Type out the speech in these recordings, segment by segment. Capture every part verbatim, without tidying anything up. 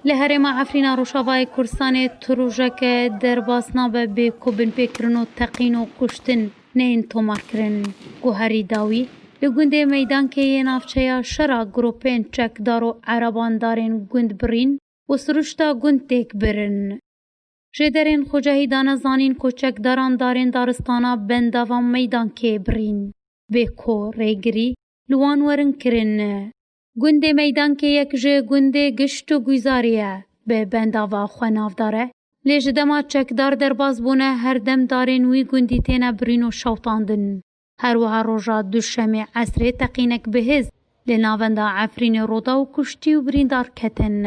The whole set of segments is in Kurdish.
Li herêma Efrîna Rojavayê Kurdistanê tu rojeke derbas nabe bê ku binpêkirin û teqîn û kuştin neyên tomarkirin. Guherî dawî, li gundê Meydankê yê navçeya şera grûpên çekdar û erebandarên gund birîn û siruşta gund têk birin. Jêderên xwecehî dane zanîn ku çekdaran darên daristana bendava Meydankê birîn, bê ku rêgirî li wan werin kirin. Gundê Meydankê yek ji gundê gişt û guîzarî ye, bi bendava xwe navdar e, lê ji dema çekdar derbas bûne, her dem darên wî gundî têne birîn û şewtandin. Her wiha roja Duşemê esrê teqînek bihêz li navenda Efrînê rû da û kuştî û birîndar ketin.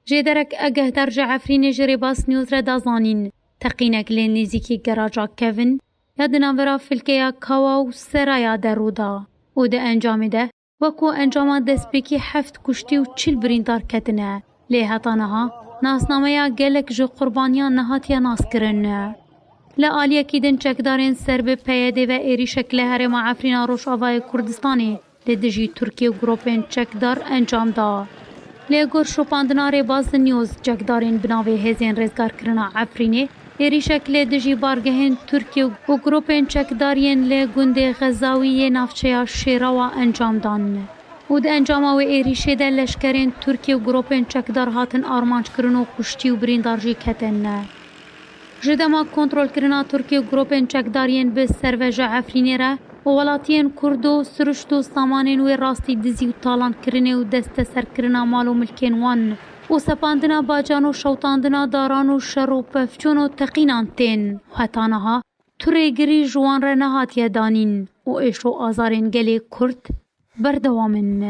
Jêderek egehdar ji Efrînê ji Rêbas News re da zanîn, teqînek li nêzîkî geraja Kevin ya di navbera filkeya Kawa û Seraya de rû da û di encamê de wekû encama destpêkî heft kuştî û çil birîndar ketine. Lê heta niha nasnameya gelek ji qurbaniyan nehatiye naskirin. Li aliyekî din çekdarên ser bi P Y D ve êrîşek li herêma Efrîna Rojavayê Kurdistanê li dijî Tirkiye û grûpên çekdar encam da. Li gor şopandina Rêbaz News, çekdarên bi navê Hêzên Rêzgarkirina Efrînê êrîşek li dijî bargehên Tirkiye û grûpên çekdar yên li gundê Xezawî yê navçeya Şêrawa encam dan û di encama wê êrîşê de leşkerên Tirkiye û grûpên çekdar hatin armanckirin û kuştî û birîndar jî ketin. Ji dema kontrolkirina Tirkiye û grûpên çekdar yên bi ser ve ji Efrînê re û welatiyên Kurd û siruşt û samanên wê rastî dizî û talankirinê û desteserkirina mal û milkên wan û sepandina bacan û şewtandina daran û şer û pevçûn û teqînan tên, heta niha tu rêgirî ji wan re nehatiye danîn û êş û azarên gelê Kurd berdewam in.